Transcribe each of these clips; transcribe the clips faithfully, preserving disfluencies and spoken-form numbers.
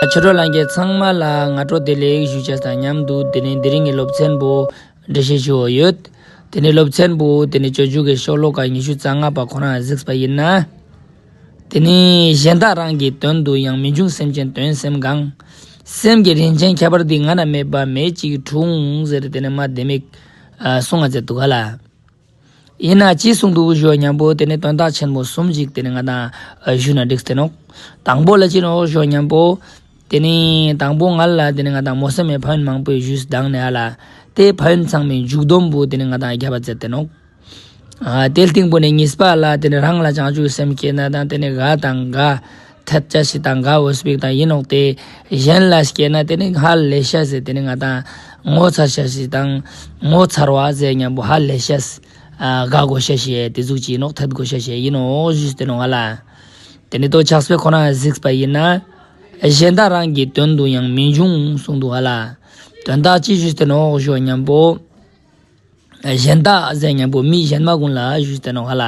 ཆོས་གྲོགས་ལྷན་རྒྱས་ཚང་མ་ལ་སྔ་དྲོ་བདེ་ལེགས་ཞུ་བྱ་དང་མཉམ་དུ། དེ་ནས་དེ་རིང་གི་སློབ་ཚན་པོ་འགྲེལ་བཤད་ཞུ་བ་ཡོད། དེ་ནས་སློབ་ཚན་པོ་དེ་ནས་སྤྱོད་འཇུག་གི་ཤོ་ལོ་ཀ་ཉི་ཤུ་རྩ་ལྔ་པ་ཁོ་རང་གཟིགས་པ་ཡིན་ན། དེ་ནས་གཞན་དག་རང་གི་དོན་དུ་ཡང་། མི་འབྱུང་སེམས་ཅན་དོན་སེམས་གང་། སེམས་ཀྱི་རིན་ཆེན་ཁྱད་པར་འདི། སྔ་ན་མེད་པ་མེད་ཅིག་འཁྲུངས། ཟེར་དེ་ནས་མ་དེ་མིག་གསུང་ང་མཛད་འདུག་ག་ལ། ཡིན་ན་ཅི་གསུང་འདུག་ཞུ་བ་མཉམ་པོ་དེ་ནས་དོན་དག་ཆེན་པོ་གསུམ་ཅིག་དེ་ནས་ང་དང་ཞུ་ན་འགྲིག་སྟེ་ནོག། དང་པོ་ལ་ཅི་ནོག་ཞུ་བ་མཉམ་པོ། དེ་ནས་དང་པོ་ང་ལ་དེ་ནས་ང་དང་མོ་སེམས་མའི་ཕན་ཡོན་མང་པོས་ཞུས་དང་ནས་ཨ་ལ། དེ་ཕན་ཡོན་ཚང་མའི་མཇུག་སྡོམ་པོ་དེ་ནས་ང་དང་རྒྱབ་པ་མཛད་དེ་ནོག། ཨ་དེ་སྟེང་པོ་ནས་གཉིས་པ་ལ་དེ་ནས་རང་ལ་བྱང་ཆུབ་སེམས་སྐྱེས་ན་དང་དེ་ནས་དགའ་དང་དགའ་འཐད་བྱ་ཞིག་དང་དགའ་འོས་པིག་དང་ཡིན་ནོག་སྟེ། གཞན་ལ་སྐྱེས་ན་དེ་ནས་ཧ་ལས་ཤ་ཟེར་དེ་ནས་ང་དང་ངོ་ཚ་ཤ་ཞིག་དང་ངོ་ཚར་བ་ཟེར་མཉམ་པོ་ཧ་ལས་ཤ་ཨ་དགའ་དགོས་ཤ་ཞེས་དེ་ཟུག་ཅིག་ཡིན་ནོག། འཐད་དགོས་ཤ་ཞེས་ཡིན་ནོག་ཞུས་ཏེ་ནོག་ང་ལ། དེ་ནས་ཏོ་ཆགས་པའི་ཁོ་རང་གཟིགས་པ་ཡིན་ན། གཞན་དག་རང་གི་དོན་དུ་ཡང་མི་འབྱུང་གསུངས་འདུག་ག་ལ། དོན་དག་ཅི་ཞུས་ཏེ་ནོག་ཞུ་བ་མཉམ་པོ། གཞན་དག་ཟེར་མཉམ་པོ་མི་གཞན་མ་ཀུན་ལ་ཞུས་ཏེ་ནོག་ག་ལ།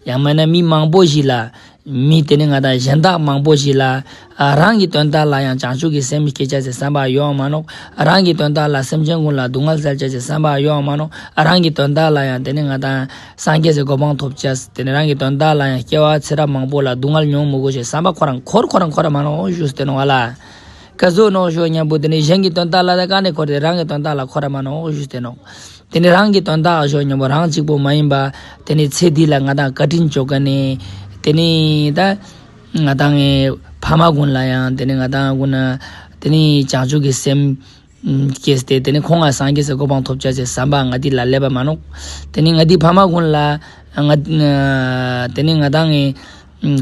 ཡང་མིན་ན་མི་མང་པོ་ཞིག་ལ། མི་དེ་ནི་ང་དང་གཞན་དག་མང་པོ་ཞིག་ལ། ཨ་རང་གི་དོན་དག་ལ་ཡང་བྱང་ཆུབ་ཀྱི་སེམས་སྐྱེ་བྱ་ཟེར་བསམ་པ་ཡོང་བ་མ་ནོག། རང་གི་དོན་དག་ལ་སེམས་ཅན་ཀུན་ལ་སྡུག་བསྔལ་སེལ་བྱ་ཟེར་བསམ་པ་ཡོང་བ་མ་ནོག། རང་གི་དོན་དག་ལ་ཡང་དེ་ནི་ང་དང་སངས་རྒྱས་སི་གོ་འཕང་ཐོབ་བྱ། དེ་ནི་རང་གི་དོན་དག་ལ་ཡང་སྐྱེ་བ་ཚེ་རབས་མང་པོ་ལ་སྡུག་བསྔལ་མྱོང་མི་དགོས་ཞེས་བསམ་པ་ཁོ་རང་འཁོར་ཁོ་རང་འཁོར་མ་ནོག་ཞུས་ཏེ་ནོག་ག་ལ། ག་ཟུག་ནོག་ཞུ་མཉམ་པོ་དེ་ནི་གཞན་གྱི་དོན་དག་ལ་ད་ག་ནས་འཁོར་ཏེ་རང་གི་དོན་དག་ལ་འཁོར་མ་ནོག་ཞུས་ཏེ་ནོག། དེ་ནི་རང་གི་དོན་དག་ཞུ་མཉམ་པོ་རང་གཅིག་པོ་མ་ཡིན་པ། དེ་ནི་ཚེ་འདི་ལ་ང་དང་བཀའ་དྲིན་བཅོལ་མཁན་ནི། དེ་ནི་ད་ང་དང་ངི་ཕ་མ་ཀུན་ལ་ཡང་དེ་ནི་ང་དང་ཀུན་ན་དེ་ནི་བྱང་ཆུབ་ཀྱི་སེམས་སྐྱེས་ཏེ་དེ་ནི་ཁོང་ང་སངས་རྒྱས་སི་གོ་འཕང་ཐོབ་བྱ་ཟེར་བསམ་པ་ང་འདི་ལ་སླེབས་པ་མ་ནོག། དེ་ནི་ང་འདི་ཕ་མ་ཀུན་ལ་ང་དེ་ནི་ང་དང་ངི་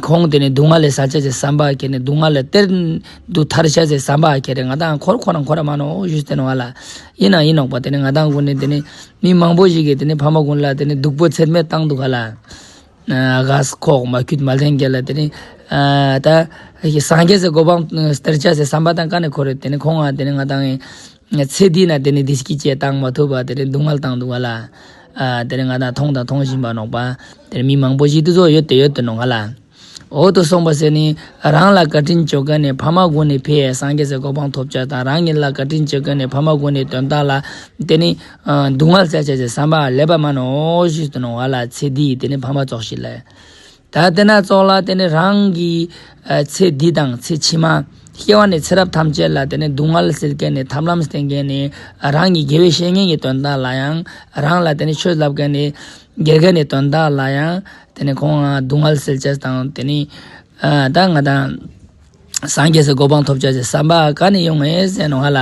ཁོང་དེ་ནི་སྡུག་བསྔལ་ལས་སལ་བྱ་ཟེར་བསམ་པ་ཁྱེར་ནས་སྡུག་བསྔལ་ལས་གཏན་དུ་ཐར་བྱ་ཟེར་བསམ་པ་ཁྱེར་ནས་ང་དང་འཁོར་ཁོ་རང་འཁོར་མ་ནོག་ཞུས་ཏེ་ནོག་ག་ལ། ཡིན་ན་ཡིན་ནོག་པ་དེ་ནི་ང་དང་ཀུན་ནི་དེ་ནི་མི་མང་པོ་ཞིག་གིས་དེ་ནི་ཕ་མ་ཀུན་ལ་དེ་ནི་སྡུག་པོ་ཚད་མེད་བཏང་འདུག་ག་ལ། ཨ་གས་ཁོག་མ་ཁྱུད་མ་ལྷན་རྒྱས་ལ་དེ་ནི་ཨ་ད་སངས་རྒྱས་སི་གོ་འཕང་སྟེར་བྱ་ཟེར་བསམ་པ་དང་ག་ནས་འཁོར་རེད། དེ་ནི་ཁོང་ང་དེ་ནི་ང་དང་ངི་ཚེ་འདི་ན་དེ་ནི་བདེ་སྐྱིད་ཅེས་བཏང་མ་ཐུབ་པ་དེ་ནི་སྡུག་བསྔལ་བཏང་འདུག་ག་ལ། ཨ་དེ་ནི་ང་དང་མཐོང་དང་མཐོང་བཞིན་པ་ནོག་པ། དེ་ནི་མི་མང་པོ་ཞིག་དེ་ཚོ་ཡོད་དེ་ཡོད་དེ་ནོག་ག་ལ། འོ་དོ་སོང་པ་ཟེར་ནི་རང་ལ་བཀའ་དྲིན་བཅོལ་མཁན་ནི་ཕ་མ་ཀུན་ནི་ཕེ་སངས་རྒྱས་སི་གོ་འཕང་ཐོབ་བྱ་དང་རང་ཉིད་ལ་བཀའ་དྲིན་བཅོལ་མཁན་ནི་ཕ་མ་ཀུན་ནི་དོན་དག་ལ་དེ་ནི་ཨ་སྡུག་བསྔལ་སེལ་བྱ་ཟེར་བསམ་པ་སླེབས་པ་མ་ནོག་ཞུས་ཏེ་ནོག་ག་ལ། ཚེ་འདི་དེ་ནི་ཕ་མ་ཙོགས་ཤིག་ལ། ད་དེ་ན་ཙོགས་ལ་དེ་ནི་རང་གི་ཨ་ཚེ་འདི་དང་ཚེ་ཕྱི་མ་སྐྱེ་བ་ནས་ཚེ་རབས་ཐམས་ཅད་ལ་དེ་ནི་སྡུག་བསྔལ་སེལ་མཁན་ནི་ཐབས་ལམ་བསྟན་མཁན་ནི་རང་གི་དགེ་བའི་བཤེས་གཉེན་གྱི་དོན་དག་ལ་ཡང་རང་ལ་དེ་ནི་ཆོས་བསླབ་མཁན་ནི་དགེ་རྒན་ནི་དོན་དག་ལ་ཡང་དེ་ནི་ཁོང་ང་སྡུག་བསྔལ་སེལ་བྱ་དང་དེ་ནི་ཨ་ད་ང་དང་སངས་རྒྱས་སི་གོ་འཕང་ཐོབ་བྱ་ཟེར་བསམ་པ་ག་ནས་ཡོང་ངེས་ཟེར་ནོག་ག་ལ།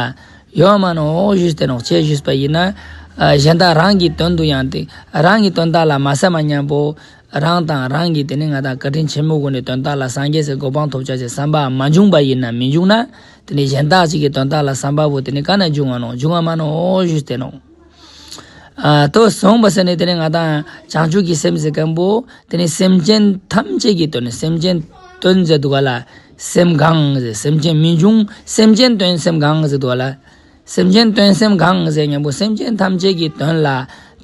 ཡོང་མ་ནོག་ཞུས་ཏེ་ནོག། ཅེས་ཞུས་པ་ཡིན་ན། ཨ་གཞན་དག་རང་གི་དོན་དུ་ཡང་དེ་རང་གི་དོན་དག་ལ་མ་བསམ་པ་མཉམ་པོ། རང་དང་རང་གི་དེ་ནི་ང་དང་བཀའ་དྲིན་ཆེན་མོ་ཀུན་ནི་དོན་དག་ལ་སངས་རྒྱས་སི་གོ་འཕང་ཐོབ་བྱ་ཟེར་བསམ་པ་མ་བྱུང་པ་ཡིན་ན་མི་འབྱུང་ན། དེ་ནི་གཞན་དག་ཅིག་གི་དོན་དག་ལ་བསམ་པ་བོ་དེ་ནི་ག་ནས་འབྱུང་བ་ནོག། འབྱུང་བ་མ་ནོག་ཞུས་ཏེ་ནོག། ཨ་དོ་སོང་པ་ཟེར་ནི་དེ་ནི་ང་དང་བྱང་ཆུབ་ཀྱི་སེམས་ཟེར་མཁན་པོ་དེ་ནི་སེམས་ཅན་ཐམས་ཅད་ཀྱི་དོན་ནི་སེམས་ཅན་དོན་ཟེར་འདུག་ག་ལ། སེམས་གང་ཟེར་སེམས་ཅན་མི་འབྱུང་སེམས་ཅན་དོན་སེམས་གང་ཟེར་འདུག་ག་ལ། སེམས་ཅན་དོན་སེམས་གང་ཟེར་མཉམ་པོ་སེམས་ཅན་ཐམས་ཅད་ཀྱི་དོན་ལ་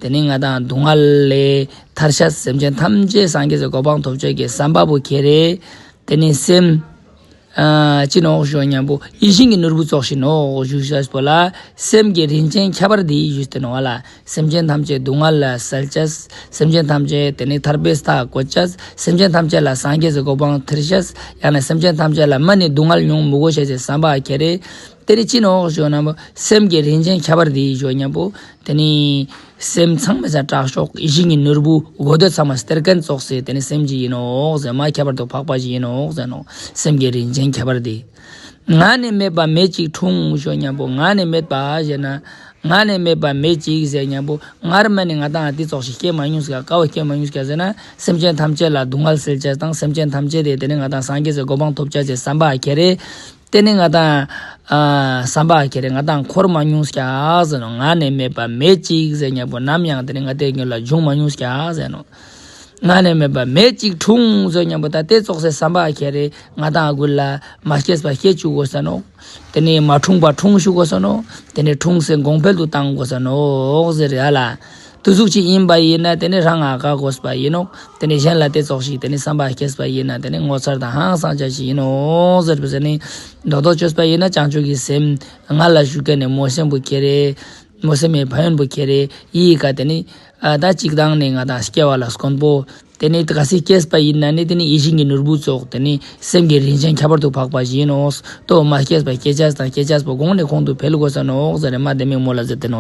དེ་ནི་ང་དང་སྡུག་བསྔལ་ལས་ཐར་བྱ། སེམས་ཅན་ཐམས་ཅད་སངས་རྒྱས་སི་གོ་འཕང་ཐོབ་བྱ་གི་བསམ་པ་བོ་ཁྱེར་རེ། དེ་ནི་སེམས་ཨ་ཅི་ནོག་ཞུ་མཉམ་པོ་ཡིད་བཞིན་གྱི་ནོར་བུ་ཙོགས་ཤིག་ནོག་ཞུ་ཤེས་པོ་ལ། སེམས་ཀྱི་རིན་ཆེན་ཁྱད་པར་འདི་ཞུས་ཏེ་ནོག་ག་ལ། སེམས་ཅན་ཐམས་ཅད་སྡུག་བསྔལ་ལས་སེལ་བྱ། སེམས་ཅན་ཐམས་ཅད་དེ་ནི་ཐར་པའི་མཐའ་བཀོད་བྱ། སེམས་ཅན་ཐམས་ཅད་ལ་སངས་རྒྱས་སི་གོ་འཕང་སྟེར་བྱ། ཡང་ན་སེམས་ཅན་ཐམས་ཅད་ལ་མ་ནི་སྡུག་བསྔལ་མྱོང་མི་དགོས་བྱ་ཟེར་བསམ་པ་ཁྱེར་རེ། དེ་ནི་ཅི་ནོག་ཞུ་མཉམ་པོ་སེམས་ཀྱི་རིན་ཆེན་ཁྱད་པར་འདི་ཞུ་མཉམ་པོ་དེ་ནི་སེམས་ཚང་མ་ས་དྲག་ཤོས་ཡིད་བཞིན་གྱི་ནོར་བུ་དགོས་འདོད་ཚང་མ་སྟེར་མཁན་ཙོགས་སེ་དེ་ནི་སེམས་ཅིག་ཡིན་ནོག་ཟེར། མ་ཁྱད་པར་དུ་འཕགས་པ་ཞིག་ཡིན་ནོག་ཟེར་ནོག། སེམས་ཀྱི་རིན་ཆེན་ཁྱད་པར་འདི། ང་ནི་མེད་པ་མེད་ཅིག་འཁྲུངས་ཞུ་མཉམ་པོ་ང་ནི་མེད་པ་ཞེ་ན། ང་ནི་མེད་པ་མེད་ཅིག་ཟེར་མཉམ་པོ་སྔར་མ་ནི་ང་དང་འདི་ཙོགས་ཤིག་སྐྱེས་མ་མྱོང་ཟེར་ག་བ་སྐྱེས་མ་མྱོང་ཟེར་ག་ཟེར་ན། སེམས་ཅན་ཐམས་ཅད་ལ་སྡུག་བསྔལ་སེལ་བྱ་དང་སེམས་ཅན་ཐམས་ཅད་དེ་དེ་ནི་ང་དང་སངས་རྒྱས་སི་གོ་འཕང་ཐོབ་བྱ་ཟེར་བསམ་པ་ཁྱེར་རེ། དེ་ནི་ང་དང་ཨ་བསམ་པ་ཁྱེར་རེ་ང་དང་འཁོར་མ་མྱོང་ཟེར་ག་ཟེར་ནོག། ང་ནི་མེད་པ་མེད་ཅིག་ཟེར་མཉམ་པོ་ནམ་ཡང་དེ་ནི་ང་དེ་སྔོན་ལ་བྱུང་མ་མྱོང་ཟེར་ག་ཟེར་ནོག། ང་ནི་མེད་པ་མེད་ཅིག་འཁྲུངས་ཟེར་མཉམ་པོ་ད་དེ་ཙོགས་སེ་བསམ་པ་ཁྱེར་རེ་ང་དང་ཀུན་ལ་མ་སྐྱེས་པ་སྐྱེ་བཅུག་དགོས་ས་ནོག། དེ་ནི་མ་འཁྲུངས་པ་འཁྲུངས་བཅུག་དགོས་ས་ནོག། དེ་ནི་འཁྲུངས་སེ་གོང་འཕེལ་དུ་བཏང་དགོས་ས་ནོག་ཟེར་ཡ་ལ། དུ་ཟུག་ཅིག་ཡིན་པ་ཡིན་ན་དེ་ནི་རང་ང་དགའ་དགོས་པ་ཡིན་ནོ། དེ་ནི་གཞན་ལ་དེ་ཙོགས་ཤིག་དེ་ནི་བསམ་པ་སྐྱེས་པ་ཡིན་ན་དེ་ནི་ངོ་མཚར་དང་ཧང་སང་ཅན་ཞིག་ཡིན་ནོ་ཟེར་བ་ཟེར་ནི། རྡོག་རྡོག་བཅོས་པ་ཡིན་ན་བྱང་ཆུབ་ཀྱི་སེམས་ང་ལ་ཞུགས་མཁན་ནི་སྨོན་སེམས་པོ་ཁྱེར་རེ། སྨོན་སེམས་མེད་ཕན་ཡོན་པོ་ཁྱེར་རེ་ཡིས་ཀ་དེ་ནི། ཨ་ད་གཅིག་དང་ནི་ང་དང་སྐྱེ་བ་ལ་དཀོན་པོ། དེ་ནི་ག་སྲིད་སྐྱེས་པ་ཡིན་ན་ནི་དེ་ནི་ཡིད་བཞིན་གྱི་ནོར་བུ་ཙོགས་དེ་ནི་སེམས་ཀྱི་རིན་ཆེན་ཁྱད་པར་དུ་འཕགས་པ་ཞིག་ཡིན་ནོ། ལྟོ་མ་སྐྱེས་པ་སྐྱེ་ཅེས་དང་སྐྱེ་ཅེས་པོ་གོང་ནས་གོང་དུ་འཕེལ་དགོས་ས་ནོ་ཟེར་རེ་མ་དེ་མི་མོ་ལ་ཟེར་ཏེ་ནོ།